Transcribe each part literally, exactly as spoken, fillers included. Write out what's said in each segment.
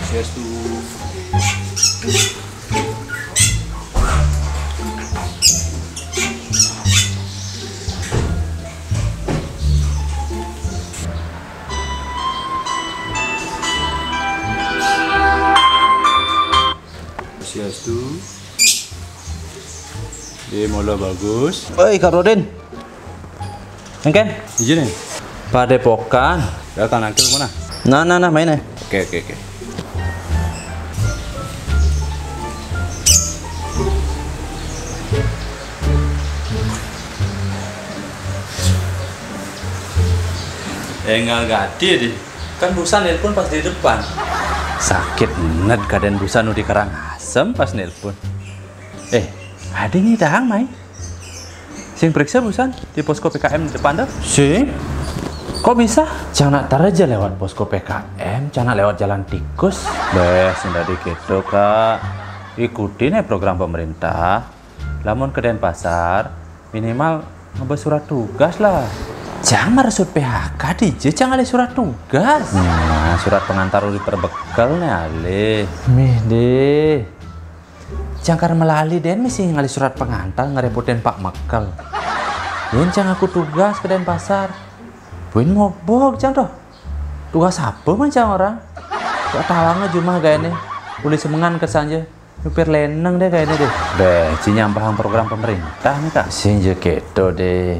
Swastiastu. Swastiastu. Di mula bagus. Oi, Kak Rodin. Engken? Izin nih. Padepokan. Ya, kan angkel mana? Nah, nah, nah, main nih. Oke, oke, oke. Enggal gati deh. Kan Busan nelpon pas di depan. Sakit ned keadaan Busan nu di Karangasem pas nelpon. Eh, ada nih dahang, Mai. Sing periksa Busan di posko P K M di depan tuh. Sing? Kok bisa? Cang nak taraja lewat posko P K M, cang nak lewat jalan tikus. Beh, sing dadi gitu, Kak. Ikuti nih program pemerintah. Lamun ke Denpasar, minimal ngeba surat tugas lah. Cang maresut P H K dija cang ngalih surat tugas. Nah, surat pengantar uli perbekel nih alih. Mih deh. Cang kar melali den misi ngalih surat pengantar ngerepotin Pak Mekel. Yén cang aku tugas ke Denpasar. Buin mobog cang toh. Tugas apa man cang orang? Kok tawangnya jumah gaya nih. Uli semengan kesan aja. Nyupir leneng deh kayaknya deh. Beh, ci nyampahang program pemerintah nih, Kak. Sing je keto deh.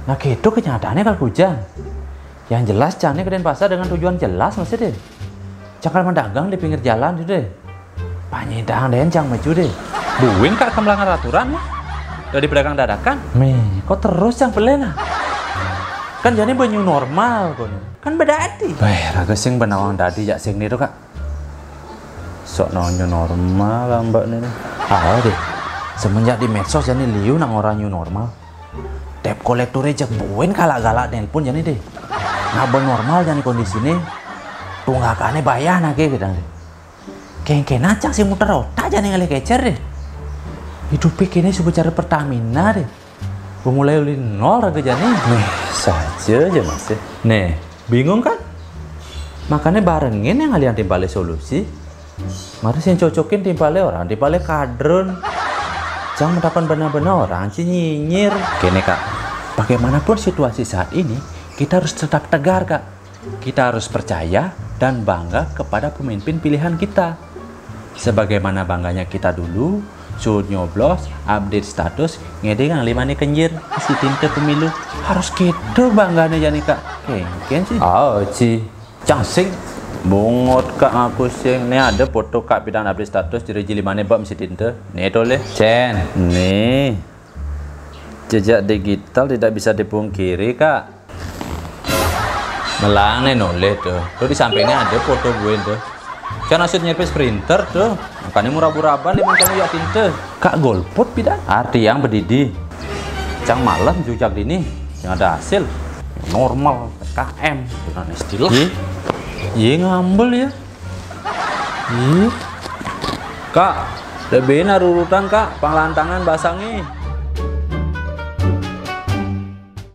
Nah, keto kenyataannya kalau hujan. Yang jelas cang nih ke Denpasar dengan tujuan jelas mesti deh. Cang kar mendagang di pinggir jalan tuh deh. Panyidang deh cang maju deh. Buin, Kak, ke melanggar aturan ya. Dari pedagang dadakan. Meh, kok terus cang pelena? Kan jadi new normal kon. Kan bedadi. Beh, raga sing benawang dadi jak sing nih tuh, Kak. Sok nonyo normal ambak nih. Ah deh. Semenjak di medsos jani liu nang orang new normal. Debt collector-e jak buin galak-galak nelpon jani deh. Ngaba normal jani kondisi nih. Tunggakannya bayah nagih gedang deh. Kengkena cang sing muter otak jani ngalih kecer deh. Hidup kene suba cara Pertamina deh. Bemulai uli nol raga jani. Nih, saja aja masih. Nih, bingung kan? Makanya barengin yang ngalian timpale solusi. Mari sing cocokin timpale orang, timpale kadrun. Cang mendapat benar-benar orang ci nyinyir. Kene, Kak, bagaimanapun situasi saat ini, kita harus tetap tegar, Kak. Kita harus percaya dan bangga kepada pemimpin pilihan kita. Sebagaimana bangganya kita dulu, suut nyoblos, update status, ngedeng limane kenjir, si tinte pemilu. Harus gitu bangganya jani, Kak. Kengken sih. Oh, ci. Cang sing. Bungut, Kak, ngaku sing. Nih ada foto Kak pidan update status di reji limane bab si tinte. Nih toleh. Cen. Nih. Jejak digital tidak bisa dipungkiri, Kak. Melang nih noleh tuh. Tuh di sampingnya ada foto gue tuh. Cang nasut nyerpes printer tuh. Makanya murah-muraban di mencang ya tinte. Kak golput pidan. Arti yang bedidi. Cang malam jujak dini. Yang ada hasil. Normal. K M. Dengan istilah. Ye. Ye ngambel ya. Ih. Kak, lebih narurutan, Kak, panglantangan basangnya.